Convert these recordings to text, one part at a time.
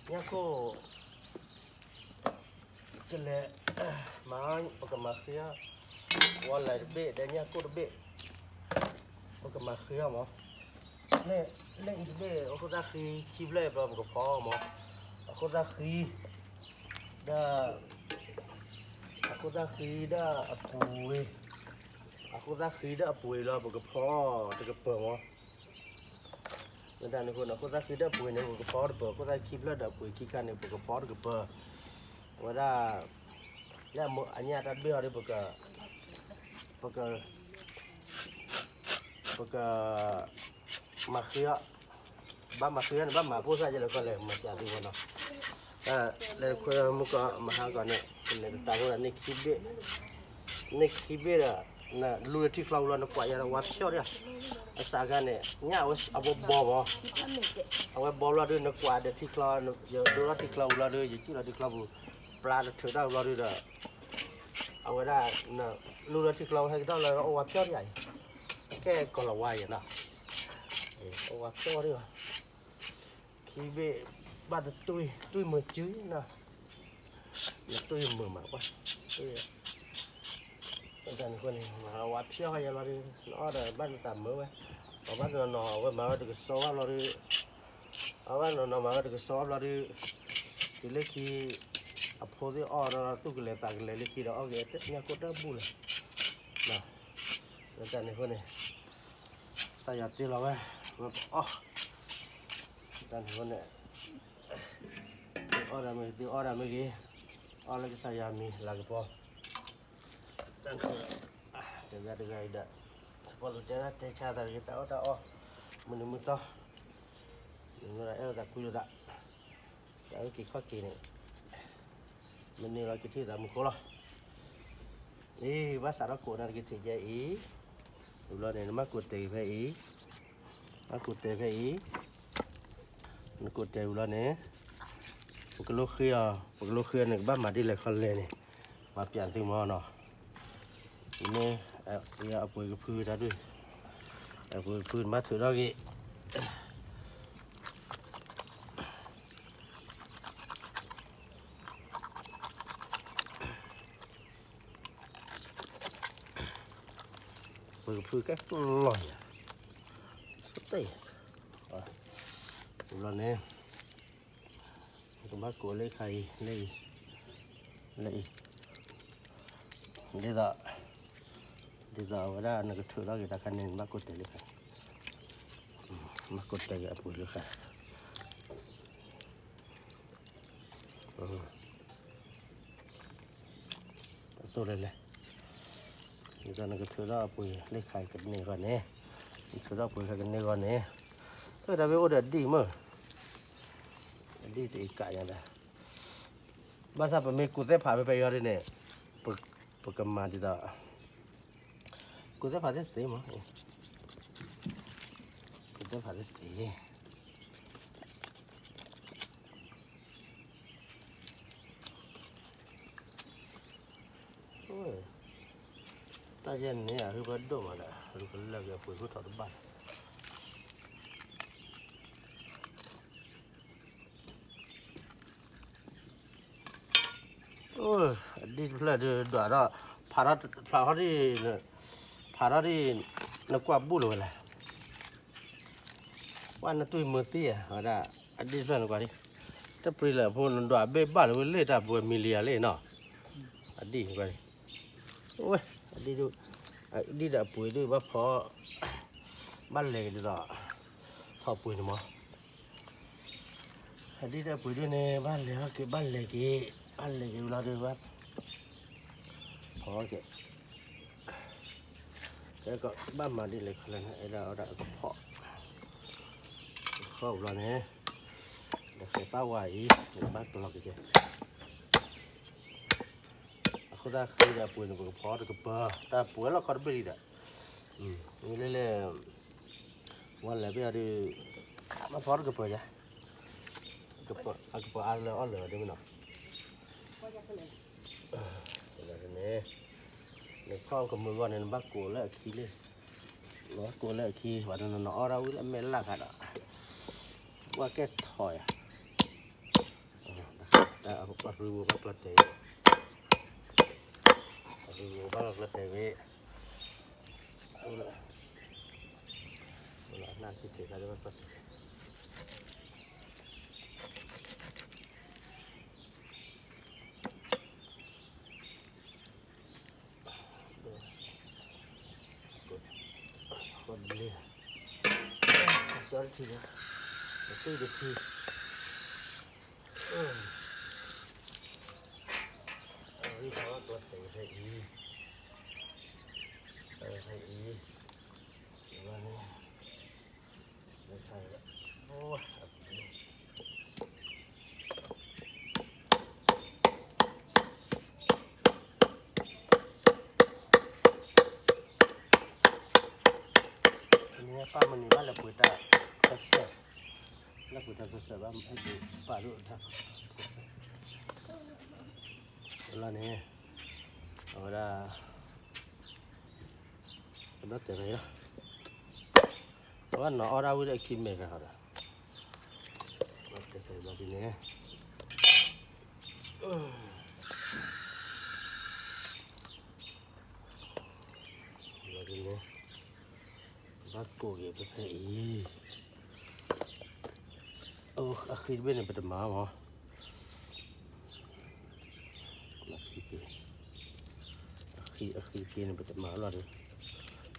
ညၣ်ကိၣ် ကလဲၤ မၤ ပကမၤဃ့အီၤ, ဝီလဲၤတဘ့ၣ် ဒီးညၣ်ကိၣ်တဘ့ၣ် ပကမၤဃ့အီၤမး, လၢအံၤတဘ့ၣ် အခိၣ်သၣ်ဃံခံဖျၢၣ်ဘျီ ပကဖီအီၤမး, အခိၣ်သၣ်ဃံ ဒီး အခိၣ်သၣ်ဃံဒီးအပှ့ၤ, အခိၣ်သၣ်ဃံဒီးအပှ့ၤလီၤ ပကဖီအီၤတကပၤမး. လၢတၢ်န့ၣ်အဃိန့ၣ် အခိၣ်သၣ်ဃံဒီးအပှ့ၤန့ၣ် ပကဖီတပၤ, အခိၣ်သၣ်ခံဖျၢၣ်ဒီးအပှ့ၤခံခါန့ၣ် ပကဖီတကပၤ, အဝဲဒၣ် လၢအညၣ်တၢ်တဘ့ၣ်အီၤဒီး ပက ပက ပက မၤဃ့အီၤ, ဘၣ်မၤဃ့အီၤန့ၣ် ဘၣ်မၤဖိသၣ်ယဲလၢကီၢ်လဲၣ် မၤပျးသုမးနီၤ, လၢခွဲမုၢ်ကီၢ်မဟါကီၢ်န့ၣ် လဲၤတတးဖိဒီး န့ၢ်ခံဘ့ၣ်ဒီး နလူလၢထံချီဝံၤလီၤ နကွၢ်ယၤဒီးဝါဖျီၣ်ဒံးဧါ, အစးခါန့ၣ် ညၣ်အဝဲဘီဘီမး, အဝဲဘီဘျီဒုး နကွၢ်ဒီးထံချီ, ယဒိလီၤထံချီဝံၤလီၤဒုး ယစံၣ်လီၤထံချီပူၤ, ပျၢ်တထုးတၢ်ဝံၤလီၤဒုးဒီး အဝဲဒၣ် လူလၢထံချီဝဲဟဲကထီၣ်လၢ အိၣ်ဝါဖျီၣ်ဒံးဧါအံၤ, ကဲကီၢ်လီၤဝါအံၤနီၤ, အိၣ်ဝါဖျီၣ်ဒံးဧါ, ခံဘ့ၣ် ဘၣ်တတွံၢ် တွံၢ်မုာ်စုနီၤ, နတွံၢ်မုာ်မးကွၢ်, တၢ်န့ၣ်အဃိန့ၣ် မၤဝါဖျီၣ်ယဲလီၤဒုး နအီၣ်ဒီးဘၣ်နတၢ်မုာ်ဝဲ, အဘၣ်တနီၤနီၤ အဝဲမၤဝဲတကစီဘၣ်ဘျီဒုး အဘၣ်နီၤနီၤမၤဝဲတကစီဘျီဒုး, တုၤလၢခံ အဖိသ့ၣ်အီၣ်ဒီးသူၣ်ကလဲၤသးကလဲၤလၢခံဒီး အီၣ်က့ၤညၣ်ကိၣ်တၢ်ဘူၣ်လီၤ, လၢတၢ်န့ၣ်အဃိန့ၣ် ကစၢ်ယွၤတ့လီၤဝဲ, ဝဲအီၣ်, တၢ်န့ၣ်အဃိန့ၣ် သုအီၣ်ဒၣ်မ့ၢ်ဂ့ၤ သုအီၣ်ဒၣ်မ့ၢ်ဂ့ၤ, အီၣ်လၢကစၢ်ယွၤမံၤလၤကပီၤ တဂၤတဂၤအံၤဒီး စပီလူၤတဲဒၣ်တဲဆါသးတဂ့ၤ တၢ်အီၣ်တၢ်အီ, မုၢ်နံၤမုၢ်သီ, နမ့ၢ်အဲၣ်လိာ်သးကွံလိာ်သး, တၢ်အုၣ်က့ၤခီၣ်က့ၤန့ၣ်, မ့ၢ်န့ၢ်လီၤက့ၤထံၣ်သးမူခိၣ်လီၤ, အံၤ ဘၣ်စးထီၣ်ကိးနၤတက့ၤထံၣ်ကဲအံၤ, ဝံၤလီၤန့ၣ် နဘၣ်ကိးတဲာ်ဖဲအံၤ, ဘၣ်ကိးတဲာ်ဖဲအံၤ နကိးတဲာ်ဝံၤလီၤန့ၣ်, ပကလိဃ့အီၤ ပကလိဃ့အီၤန့ၣ် ကဘၣ်မၤဒ်လဲၣ်ခီလဲၣ်န့ၣ်, မၤပျးသုမးနီၤ, မ့ၢ် အပှ့ၤကဖုတၢ်ဒုး, အပှ့ၤကဖုနဘၣ်ထုးထီၣ်က့ၤ, ပှ့ၤကဖုကဲလီၤယၤ, တ့ၢ်, ဝံၤလီၤန့ၣ် ကဘၣ်ကိးလၢခါအံၤ လၢအံၤ, လၢအံၤ, ဒ်သိး, ဒ်သိးအဝဲဒၣ်နကထုးထီၣ်က့ၤတၢ်ခါန့ၣ် နဘၣ်ကိးတဲာ်လၢခါ, ဘၣ်ကိးတဲာ်က့ၤအပှ့ၤလၢခါ, အသိးလဲၣ်လဲၣ်, ဒ်သိးနကထုးထီၣ်အပှ့ၤလၢခါကန့ၢ်ဂီၢ်န့ၣ်, နထုးထီၣ်ပှ့ၤခါကန့ၢ်ဂီၢ်န့ၣ်, တၢ်တၢ်ဖဲအိၣ်ဒီးဒံၣ်မ့ၢ်, ဒံၣ်တအံၤကးညါဒီး ဘၣ်ဆၣ်ပမ့ၢ်ကူးသ့ၣ်ဖးဖဲဖဲအံၤဒ်န့ၣ်, ပကမၤဒ်သိး, ကူးသ့ၣ်ဖးသ့ၣ်သ့မး, ကူးသ့ၣ်ဖးသ့ၣ်သ့, တၢ်ယဲၢ်န့ၣ် အဟၢဖၢဒိၣ်မးဒီး လူကလၢာ်က့ၤအပှ့ၤခိၣ်ထီၣ်တဘၣ်လီၤ. အဒံၣ်တဖျၢၣ်ဒုးဒွးထီၣ်, ဖးထီၣ်, ဖးထီၣ်ဒ်, ဖးထီၣ်ဒ်, နကွၢ်ဘူၣ်လီၤဝဲလဲၣ်, ကွၢ်နတွံၢ်မုာ်သံဧါ, ဝဲဒၣ်, အဒံၣ်တဖျၢၣ်နကွၢ်ဒ်, တပျံၤလၢအဖိနဒွးဘ့ၣ်ဘၣ်လီၤဝဲလၢတၢ်ပှဲၤမံၤလံယၤလံနီၤ, အဒံၣ်နကွၢ်ဒ်, ဝဲ, အဒံၣ်ဒုး, အဒံၣ်ဒီးအပှ့ၤဒုးဘၣ်ဖီ, ဘၣ်လဲၤက့ၤဒ်သိး, ထီၣ်ပှ့ၤန့ၣ်မး အဒံၣ်ဒီးအပှ့ၤဒုးန့ၣ် ဘၣ်လဲၤဟီၣ်က့ၤ ဘၣ်လဲၤက့ၤ, ဘၣ်လဲၤက့ၤဝံၤလီၤဒုးဘၣ်, ဖီက့ၤ, ကဲကီးဘၣ်မၤဒ်လဲၣ်ခီလဲၣ်န့ၣ် အဲၣ်ဒၣ်အီဒၣ်အကဖီၣ်, ကဖီၣ်ဝံၤလီၤန့ၣ်, ဒီးဃဲၤပၣ်ဝါအံၤ နကဘၣ်ကလီက့ၤကဲ အဃိသတးဃ့ဒီးအပှ့ၤန့ၣ် ပကဖီတကပၤ, တၢ်ပှဲၤလီၤခီတဘ့ၣ်လံဒီး, မ့ၢ်လၢလဲၣ်, ဝဲလဲၤဘ့ၣ်အီၤဒုး, ဘၣ်ဖီတကပၤယါ, အကပၤအါလၢအီၣ်လၢာ်ဒ်မ့ၢ်နီၤ, န့ၣ်, နဖီၣ်ကမုာ်ဂီၢ်န့ၣ် နဘၣ်ကိးလၢအခံလံ, နဘၣ်ကိးလၢအခံ ဘၣ်တနီၤနီၤအီၣ်ဒၣ်ဝံၤလၢအမဲာ်လၢ်ခါဒီး, ပှၤကဲထီၣ်ယၤ, တၢ်အရူဘိဘၣ်ကျီတဲာ်, အရူဘိဘၣ်ကျီတဲာ်ဝဲ, အိၣ်လၢအနၢ်ထံၣ်တ့ၢ်ခါဒီးဘၣ်ကျီတဲာ် ဃီဘျ့, ကၠီတထံၣ်လီၤ, ကၠီတထံၣ်, အရူဘိဘၣ်ကျီတဲာ်ဖဲအံၤ, ဖဲအံၤ, န့ၣ် န့ၣ်ပၢ်မနုၤဘၣ်လဲၤပှ့ၤတၢ်ကစၢၢ်, လဲၤပှ့ၤတၢ်ကစၢၢ်ဘၣ် ဟဲဒုးပာ်ဒိၣ်တၢ်ကစၢၢ်, လီၤန့ၣ်, အဝဲဒၣ် ကဘၣ်တဲာ်ဖဲအံၤလီၤ, အဝဲနီၢ်အီၣ်ဒၣ်ဝံၤဒီးအခံမဲာ်ကဟီဒီး, ဘၣ်တဲာ်ဖဲအံၤဘၣ်ဒ်န့ၣ်, ဘၣ်ဒ်န့ၣ်, ဘၣ်ကိးက့ၤဖဲဖဲအံၤ, အဃံတဘ့ၣ်န့ၣ် ပတမၤမး အဃံက့ၤ, အဃံ အဃံက့ၤန့ၣ် ပတမၤလီၤဒီး,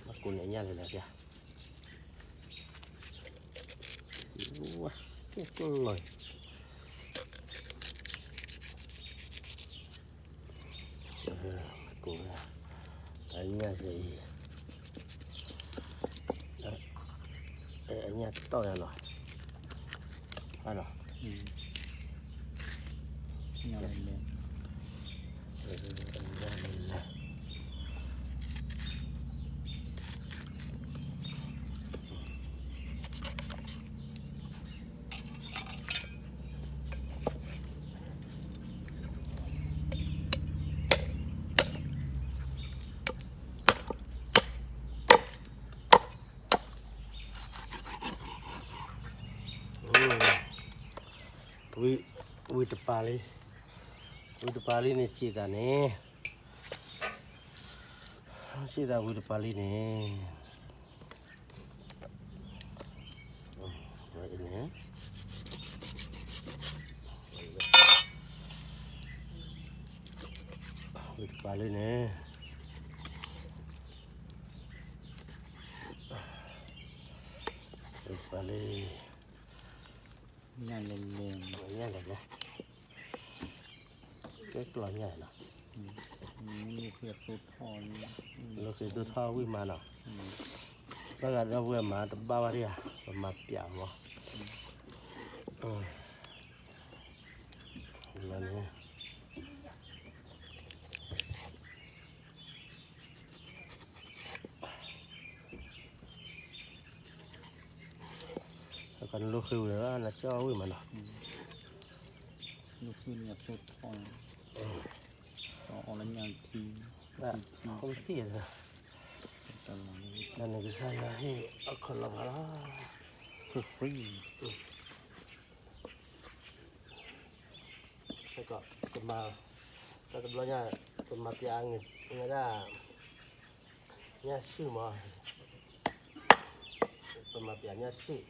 ဘၣ်ကိးန့ၣ်အညၣ်လဲၤလဲၤပျၢ်, ဝါ, ကဲကျီၢ်, ကိး, အညၣ်ယဲအံၤ, အညၣ်တီၢ်ယၤလီၤ, ဟါလီၤ, ညၣ်လဲၤလဲၤ, ညၣ်လဲၤလဲၤ. ဝံၤတပၤလံ, ဝံၤတပၤလံန့ၣ် စံးသးန့ၣ်, စံးသးဝံၤတပၤလံန့ၣ်, ဝဲအံၤန့ၣ်, ဝံၤတပၤလံန့ၣ်, ဝံၤတပၤလံ, ညၣ်လဲၤလဲၤ, ညၣ်လဲၤလဲၤ, ကဲကျီၢ်ညၣ်လီၤ, လိာ်ဃ့သိၣ်ထီၣ်ဝံၣ်မးနီၤ, ဘၣ်ဂၤဒီပုၢ်ဝဲၢ်မၤတဘၣ်ဘၣ်ဒံဧါ, ပမၤပျးမး, လီၤန့ၣ် နလိာ်ဃ့ဝံၤလီၤ နကၠီဝံၣ်မးနီၤ, လိာ်ဃ့န့ၣ်အသိၣ်ထီၣ်, အီၣ်လၢညၣ်ထံ, ထံ, တၢ်န့ၣ်ကစၢ်ယွၤဟ့ၣ်အခီၣ်လီၤဘၣ်လီၤ, free free. ကမၤ, တၢ်တဘျီညါ, ပမၤပျးအငဲၤဒၣ်, ညၣ်ဆံၣ်မး, ပမၤပျးညၣ်ဆံၣ်,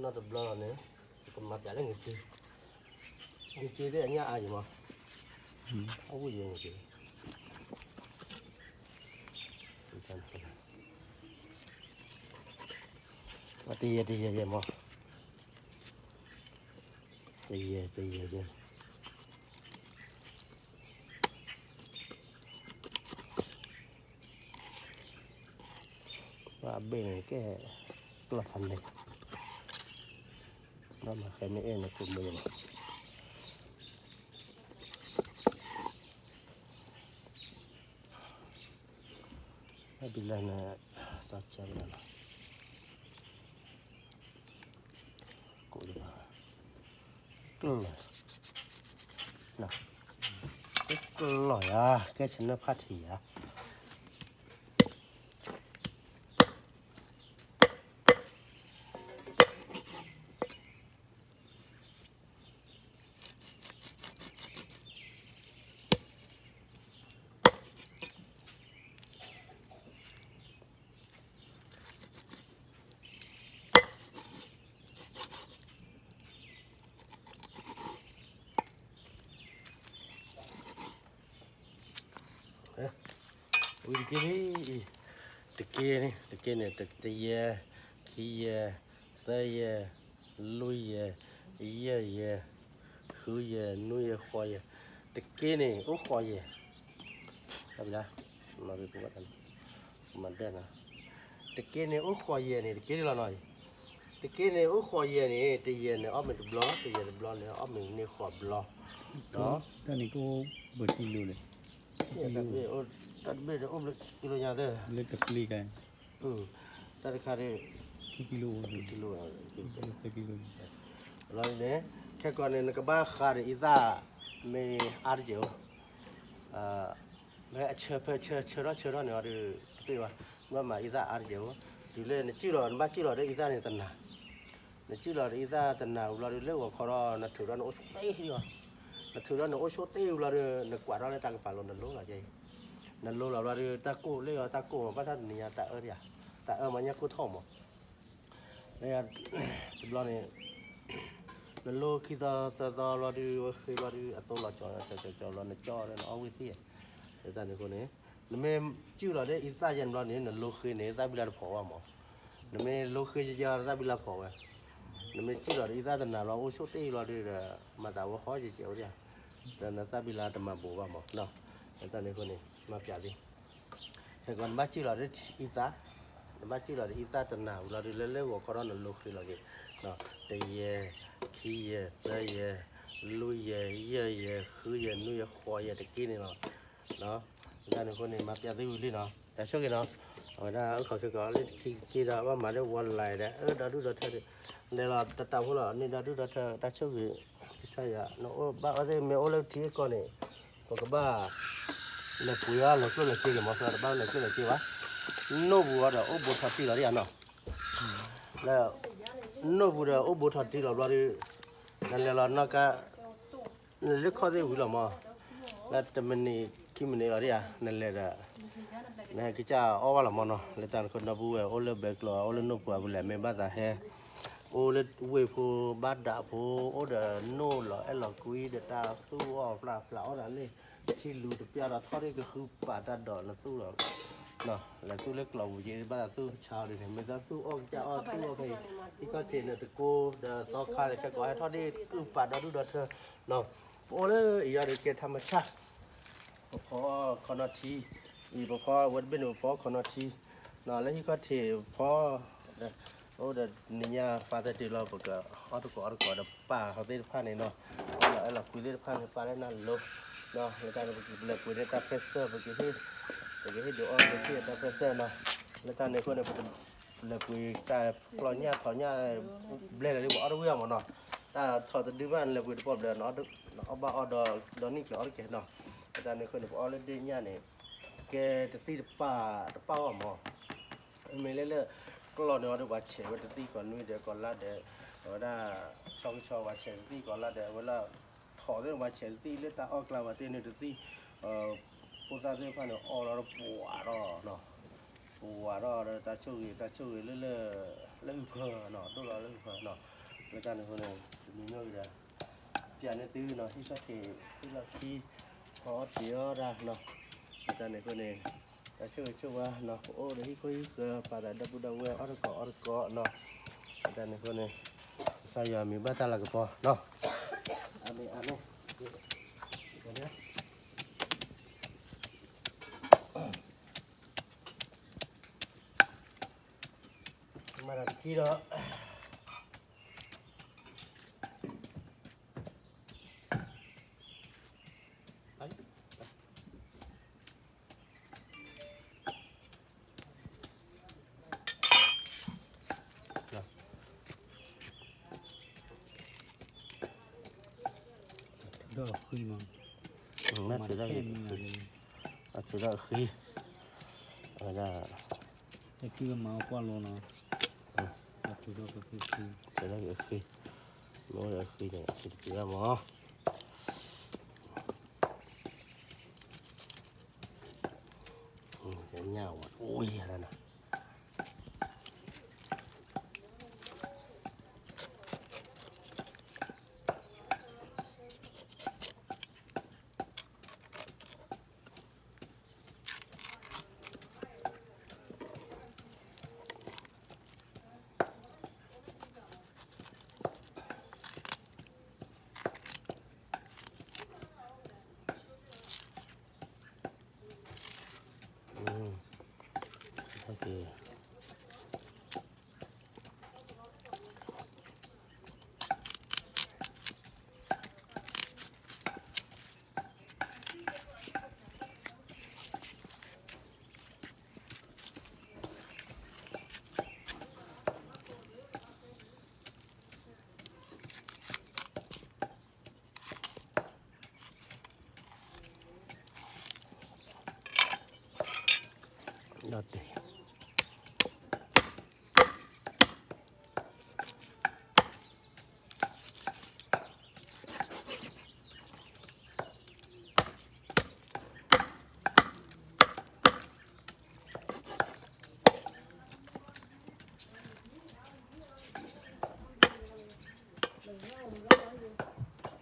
နီတဘျီလီၤန့ၣ်, ပမၤပျးလၢငဲၤက့, ငဲၤက့သ့ၣ်အညၣ်အါယံၤမး, အဝံၣ်ယဲၤန့ၣ်က့, တယဲၢ်တယဲၢ်ယဲၤမး, တယဲၢ်တယဲၢ်ယဲၤ ဘၣ်အဘ့ၣ်န့ၣ်ကဲ, ကျီၢ်ဖးလဲၢ်, ဘၣ်မၤဃဲမ့ၢ်အဲၣ်န့ၣ်ကိးမုၢ်လီၤ, ဘၣ်ဒုးလၢန့ၣ်, သးကဲဝဲဒၣ်လီၤ, ကိးလၢ, ကျီၢ်, ကဲကျီၢ်ယၤ, ကဲဆနၢၣ်ဖးထံယၤ. ဝံၤတက့ၢ်လံအံၤ, တက့ၢ်န့ၣ် တက့ၢ်န့ၣ် တယဲၢ်, ခံယဲၢ်, သၢယဲၢ်, လွံၢ်ယဲၢ်, ယဲၢ်ယဲၢ်, ဃုယဲၢ်, နွံယဲၢ်, ဃိးယဲၢ်, တက့ၢ်န့ၣ် အိၣ်ဃိးယဲၢ်, တၢ်ဘျါ, မၤဒၢၣ်နီၤ, တက့ၢ်န့ၣ် အိၣ်ဃိးယဲၢ်န့ၣ် တက့ၢ်လီၤနီၤ, တက့ၢ်န့ၣ် အိၣ်ဃိးယဲၢ်န့ၣ် တယဲၢ်န့ၣ် အီၣ်မ့ၤတဘျီ, တယဲၢ်တဘျီန့ၣ် အီၣ်မ့ၤန့ၢ်ဃိးဘျီ, တၢ်န့ၣ်ကအိၣ်ဘၣ်ကံလိလဲၣ်, တၢ်တဘ့ၣ်တအိၣ်ဘၣ်ကံလိညါသၢ, လၢတပျ့ၤကါ, တၢ်တခါန့ၣ်, ခံကံလိ, ခံကံလိ, လီၤန့ၣ်, ခဲကီးန့ၣ် နကဘၣ်ဃးဒီးအံသၣ် မ့ၢ်အါတက့ၢ်ဧိၤ မ့ၢ်အဆၢဖဲဆၢ ဆၢထီၣ်ဆၢထီၣ်န့ၣ်အီၤဒီး တပ့ၢ်ဘၣ်, နဘၣ်မၤအံသၣ်အါတက့ၢ်ဧိၤ, တုၤလၢနစုၣ်လီၤ နဘၣ်စုၣ်လီၤဒီးအံသၣ်န့ၣ်တနၤ, နစုၣ်လီၤဒီးအံသၣ်တနၤဝံၤလီၤဒီး လၢဂီၤခီဒီး နထုးထီၣ်နအိၣ်ဆိၣ်တ့ၢ်လီၤ, နထုးထီၣ်နအိၣ်ဆိၣ်တ့ၢ်ဝံၤလီၤဒီး နကွၢ်ထီၣ်လၢတၢ်ကပၤလိၤ နလိလီၤကဲအံၤ, နလိလီၤဝံၤလီၤဒီး တၢ်ကိၢ်လၢအီၤ တၢ်ကိၢ်မး ဘၣ်ဆၣ်တနံၤညါတၢ်အၢတယၤ, တၢ်အၢမးညၣ်ကိၢ်ထီၣ်မး လၢတဘျီန့ၣ် နလိခံသီသၢသီလီၤဒုး ဝဲဃ့လီၤဒုး အသိလီၤကၠီကၠီကၠီလီၤ နကၠီဒီးနအီၣ်ဝံၣ်သံၣ်, လၢတၢ်န့ၣ်အဃိန့ၣ် နမ့ၢ်စုၣ်လီၤဒီးအံသၣ်ယဲၢ်တဘျီန့ၣ် နလိဃ့န့ၣ် သၣ်ဘံလါတဖိးဘၣ်မး, နမ့ၢ်လိဃ့ကၠီကၠီ သၣ်ဘံလါဖိးဝဲ, နမ့ၢ်စုၣ်လီၤဒီးအံသၣ်တနၤလီၤ အိၣ်ဆိၣ်တ့ၢ်လီၤဒုးဒီး မၤသးဝဲဃီကဲကဲအိၣ်ဒံး, ဒီးနသၣ်ဘံလါတမၤဘူးဘၣ်မး, လၢတၢ်န့ၣ်အဃိန့ၣ် မၤပျးသ့ ခဲကီးနဘၣ်စုၣ်လီၤဒီးအံသၣ်, နဘၣ်စုၣ်လီၤဒီးအံသၣ်တနၤဝံၤလီၤဒုး လၢလၢဂီၤခီဒီးနလိဃ့လီၤက့ၤ, တယဲၢ်, ခံယဲၢ်, သၢယဲၢ်, လွံၢ်ယဲၢ်, ယဲၢ်ယဲၢ်, ဃုယဲၢ်, နွံယဲၢ်, ဃိးယဲၢ် တက့ၢ်န့ၣ်လီၤ, လၢတၢ်န့ၣ်အဃိန့ၣ် မၤပျးသ့ဝံၤလံနီၤ, တၢ်ဆိၣ်ဂ့ၤနီၤ, အဝဲဒၣ်အိၣ်ခိးခဲကီးလၢခံက့ဒီး ဘၣ်မၤဒ်ဝီလၢ်ဒီး အၢ ဒီဒူၣ်ဒီထၢဒီး လဲၤလီၤတၢ်တၢ်ဖိလီၤ န့ၢ်ဒီဒူၣ်ဒီထၢ တၢ်ဆိၣ်ဂ့ၤ ကစၢ်ယွၤ နအိၣ်ဘၣ်အီၣ်သ့ၣ် မ့ၢ်အိၣ်လၢထံအကီၢ်န့ၣ် ပကဘၣ် လဲၤပှ့ၤအီၣ်လီၤကျိၣ်လီၤစ့လၢၤမး သးတဘၣ်လဲၤကျိၣ်လီၤစ့ဘၣ်, နိၣ်ပူၤအီၤဒီးအိၣ်ဘူးထီၣ်တံၢ်လီၤဒံးဧါနီၤ, လၢ နိၣ်ပူၤဒီးအိၣ်ဘူးထီၣ်တံၢ်လီၤဘျီဒုး နလဲၤလီၤနီၢ်ကါ နလဲၤလၢခီၣ်သ့ၣ်ဝံၤလီၤမး, လၢတမံးနံးခံမံးနံးလီၤဒံးဧါ နလဲၤဒီး နဟဲကစၢ်အီၣ်ဘၣ်လီၤမးနီၤ, လၢတၢ်န့ၣ်အဃိ ဒီပုၢ်ဝဲၢ် အိၣ်လၢဘဲကျိၤ အိၣ်လၢနိၣ်ပူၤအပူၤလဲၣ် မ့ၢ်ဘၣ်သးဟဲ အိၣ်လၢဝ့ၢ်ဖိ ဘၣ်ဒးဖိ အိၣ်ဒီးနိၣ်လီၤအဲၣ်လီၤကွံဒီးတၢ်သူၣ်အီၣ်ဖျးဖျးအီၣ်တၢ်လၢ ထံလူၤတပျၢ်ဒီးထီၣ်ဒ့ၣ်ကဟုပာ်တၢ်ဒိးနသူၣ်လီၤ လဲၤသူၣ်လၢကျိၤပူၤက့ ဘၣ်သးသူၣ်ဆါအီၤဒ်န့ၣ် မ့ၢ်သးသူၣ်အီၣ်ကစၢ်အီၣ်သူၣ်အီၣ်ဖဲအံၤ ဟံၣ်ခီၣ်ထံးန့ၣ်တကိးဒီးသီခါန့ၣ် ခဲကိးဟဲထီၣ်ဒ့ၣ်ကုၢ်ပာ်ဒီဒူၣ်ဒီထၢ ပအိၣ်လၢအံၤဒီးကဲထါမဆၣ် ပဖီခီနီထံ အံၤပဖီဝဲတဘ့ၣ်န့ၣ် ပဖီခီနီထံ လၢဟံၣ်ခီၣ်ထံးဖီ အိၣ်ဒီးနံၤညါ five thirty လီၤ ပကအီၣ်တကိးအီတကိးဒီးပာ်ဟီသ့ၣ်တဖၣ်န့ၣ်နီၤ လၢအဲၣ်လီၤကွံသ့ၣ်တဖၣ်န့ၣ် ပာ်လၢနလိၤ လၢတၢ်န့ၣ် ပကလဲၤပှ့ၤန့ၢ်တၢ် pressure ပကဟ့ၣ် ပကဟ့ၣ်ဒုးအီၣ်ပကဟ့ၣ်တၢ် pressure နီၤ လၢတၢ်န့ၣ်အဃိန့ၣ် ပကလဲၤပှ့ၤတၢ်ကျီညၣ်ထီၣ်ညၣ် ဘျဲၣ်လၢလံပအီၣ်တဝံၣ်အီၤမးနီၤ တၢ်ထီၣ်တဒုဘၣ်နလဲၤပှ့ၤတပီၢ်ဘျဲၣ် နအီၣ်ဘၣ်အီၣ်ဒီးနံၣ်ကျၢၤအီၣ်တကဲနီၤ လၢတၢ်န့ၣ်အဃိန့ၣ် ပအီၣ်လၢဒ့ၣ်ညၣ်န့ၣ် ကဲတသံၣ်တပာ်တပာ်အီၤမး မ့ၢ်လၢလၢ ကျီၢ်န့ၣ်အီၤဒီး ပှၤဆဲးဝဲတသံၣ်ကိးနွံဒီးကိးလါဒီး အဝဲဒၣ် ဆီကဆီ ပှၤဆဲးတသံၣ်ကိးလါဒီး အဝဲလၢ ထီၣ်သ့ၣ်ပှၤဆဲးတသံၣ်လၢတၢ်အီၣ်ကျါပှၤတ့ၢ်န့ၣ်တသံၣ် ဖိသၣ်သ့ၣ်တဖၣ်န့ၣ် အီၣ်လီၤဒီးပှၤထီၣ်နီၤ ပှၤထီၣ်ဒီးတၢ်ဆိၣ်ဂ့ၤ တၢ်ဆိၣ်ဂ့ၤလၢလၢ လၢဟုဖၢနီၤ ဒိၣ်လီၤလၢဟုဖၢနီၤ လၢတၢ်န့ၣ်အဃိန့ၣ် တမံၤမ့ၢ်ဂ့ၤဒီး ပျးန့ၢ်သုနီၤ ဟံၣ်ခီၣ်ထံး ဟံၣ်လီၢ်ခံ ဖီအီၣ်တ့ၤအီၣ်တၢ်နီၤ လၢတၢ်န့ၣ်အဃိန့ၣ် တၢ်ဆိၣ်ဂ့ၤဆိၣ်ဝါနီၤ ပအိၣ်ဒီးဟံၣ်ခိၣ်ဟံၣ်ဃၢၤ ပာ်သးဒီပုၢ်ဒီဝဲၢ်အီၣ်တကိးအီတကိးနီၤ လၢတၢ်န့ၣ်အဃိန့ၣ် ကစၢ်ယွၤမံၤဘၣ်တၢ်လၤကပီၤနီၤ အၤမ့ၣ် အၤမ့ၣ် မၤတၢ်တက့ၢ်ဒီး ဒီးဃံမး မၤတၢ်ခဲမံၤလၢ အထုးဒီးအဃံ အဝဲဒၣ် တၢ်ခံကမၤအီၣ်ကွၢ်လိနီၤ အထုးဒီးကဃံ ထုးဒီးကဃံ မ့ၢ်အိၣ်ဒီးအဃံန့ၣ် အဃံတက့ၢ်မး ညၣ်ဝဲအိၣ်ယၤလၢနၤ တ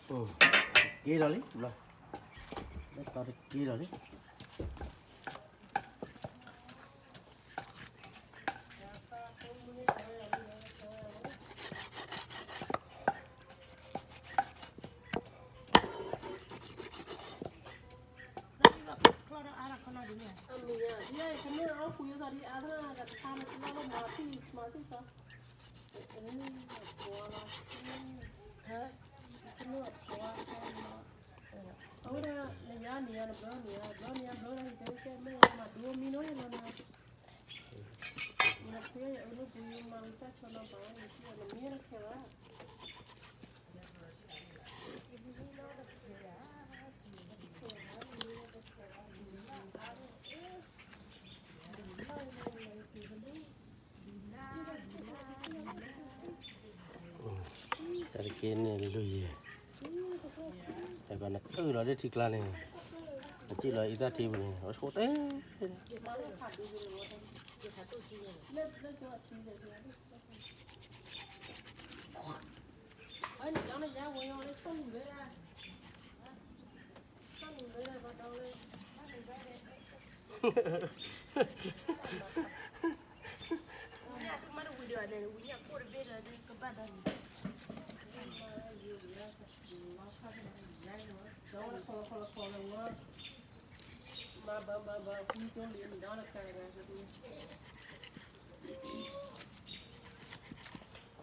က့ၤလီၤလံ, လၢတီတက့ၤလီၤလံ. အဝဲဒၣ် နယါန့ၣ်ယါ နဘျီန့ၣ်ယါ ဘျီန့ၣ်ယါ ဘျီဒၣ်ဟံၣ်တဲဝဲကဲမ့ၢ်မၤဒိမံနီၤလီၤန့ၣ် နဖုယအၢနဘုမၤဝံသးဆီနီၤဘၣ် နမံနခဲဘၣ်. တၢ်တက့ၢ်န့ၣ်လွံၢ်ယဲၢ်, တၢ်ကနအုၣ်လီၤဒ်ထံကျါန့ၣ်, နစံၣ်လီၤအံသၣ်ထံပူၤန့ၣ် အဆိတဲ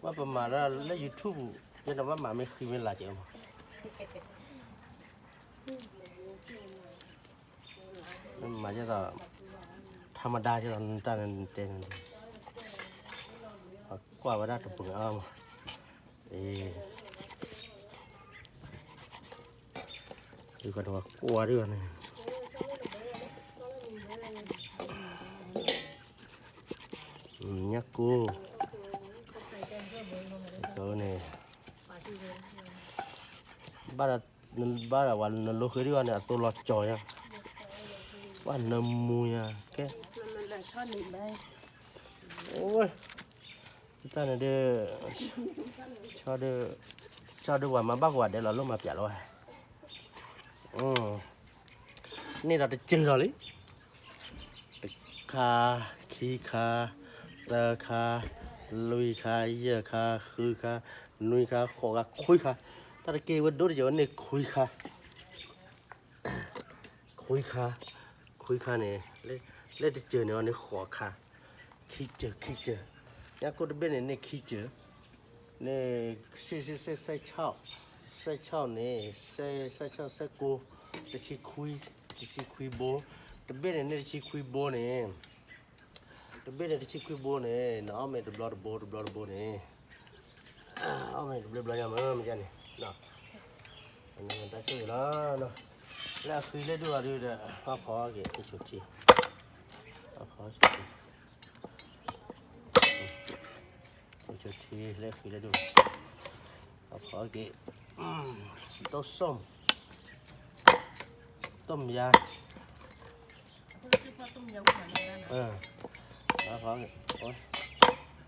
ဘၣ်ပမၤဒၣ်လၢ YouTube ပူၤ ယဲန့ၣ်ဘၣ်မၤမ့ၢ်ဃံမ့ၢ်လၤက့ၤမး, မၤယဲသိး ထါမဒါယဲသိး နတၢ်နတဲန့ၣ် ကွၢ်ဝဲဒၣ်တပူၤန့ၣ်အါမး, အ့ ဒ်ကဒီးကွၢ်ဒ်န့ၣ် ညၣ်ကိၢ်, န့ၣ် ဘၣ်ဒၣ် ဘၣ်ဒၣ်ဝဲနလိဃ့ဒ်အီၤန့ၣ် အသိလီၤကၠီၤညါ, ဘၣ်နမူညါကဲ, အိၣ်ဝဲ, တၢ်န့ၣ်ဒ် ဆီဒ် ဆီဒ်ပှၤမၤဘၣ်ကဝၤဒဲးလီၤ လိၣ်မၤပၠးလီၤဝဲ, န့ၣ်ဒီးတစၢၤလီၤလံ တခါ, ခံခါ, သၢခါ, လွံၢ်ခါ, ယဲၢ်ခါ, ဃုခါ, နွံခါ, ဃိးခါ, ခွံခါ, တၢ်တက့ၢ်ဝဲဒိၣ်တယဲၢ်ဝဲန့ၣ်ခွံခါ, ခွံခါ, ခွံခါန့ၣ်, လၢတစၢၤန့ၣ်အီၤန့ၣ်ဃိးခါ, ခံစၢၤ ခံစၢၤ, ညၣ်ကိၢ်တဘ့ၣ်န့ၣ်န့ၣ်ခံစၢၤ, န့ၣ် စဲး စဲး စဲး စဲး စဲးဆီၣ်န့ၣ်, စဲး စဲးဆီၣ် စဲးကိၢ်, တဆံခွံ, တဆံခွံဘိ, တဘ့ၣ်န့ၣ်န့ၣ်တဆံခွံဘိန့ၣ်, တဘ့ၣ်န့ၣ်တဆံခွံဘိန့ၣ် နအီၣ်မ့ၢ်တဘျီတဘိ တဘျီတဘိန့ၣ်, အီၣ်မ့ၢ်တဘျီဘျီညါမ့ၢ်မ့ၢ်န့ၣ်, တၢ်ဆိၣ်ဂ့ၤလီၤ, လၢအဃံလၢဒိၣ်အီၤဒုဒီး ဖးဖီက့ၤ က့ၤဆိထံ, ဖးဖီဆိထံ, ဆိထံလၢအဃံလၢဒိၣ်, ဖးဖီက့ၤ, တိၢ်စိၣ်, တိၢ်မယါ ဖးဖီ,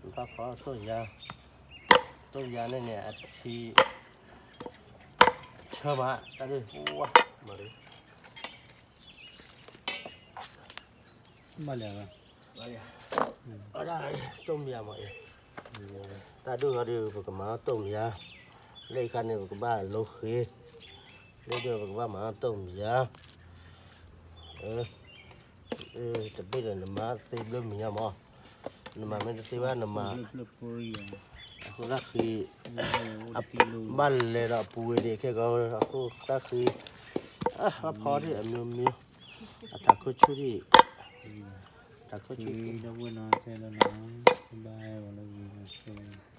ဖးဖီတိၢ်ယါ, တိၢ်ယါန့ၣ်န့ၣ် အထံ, ဆၢမး တၢ်ဒုး, ဝါ, မၤဒုး, မၤလၢ, ဝဲဒၣ်တိၢ်မယါမးအံၤ, တၢ်ဒုးဟီဒုး ပကမၤတိၢ်မယါ, လၢခါန့ၣ် ပကဘၣ်လိဃ့, လၢဒုးပကဘၣ်မၤတိၢ်မယါ, တဘ့ၣ်ဒီးနမၤသ့ဘျၢမံၤညါမး, နမၤမ့ၢ်တသ့ဘၣ် နမၤ, အဃိသတးဃံ, ဘၣ်လဲၤဒီးအပူၤဝဲဒၣ်ခဲကီး အဃိသတးဃံ, အဖီဒံးအမျိုးမျိုး, အတၢ်ခိၣ်ဆူၣ်ဒံး, တၢ်ခိၣ်ဆူၣ်, ဒီပုၢ်ဝဲၢ်နီၤ တဲလီၤနီၤ, ဘၣ်ဟဲဝဲလၢဂ့ၤ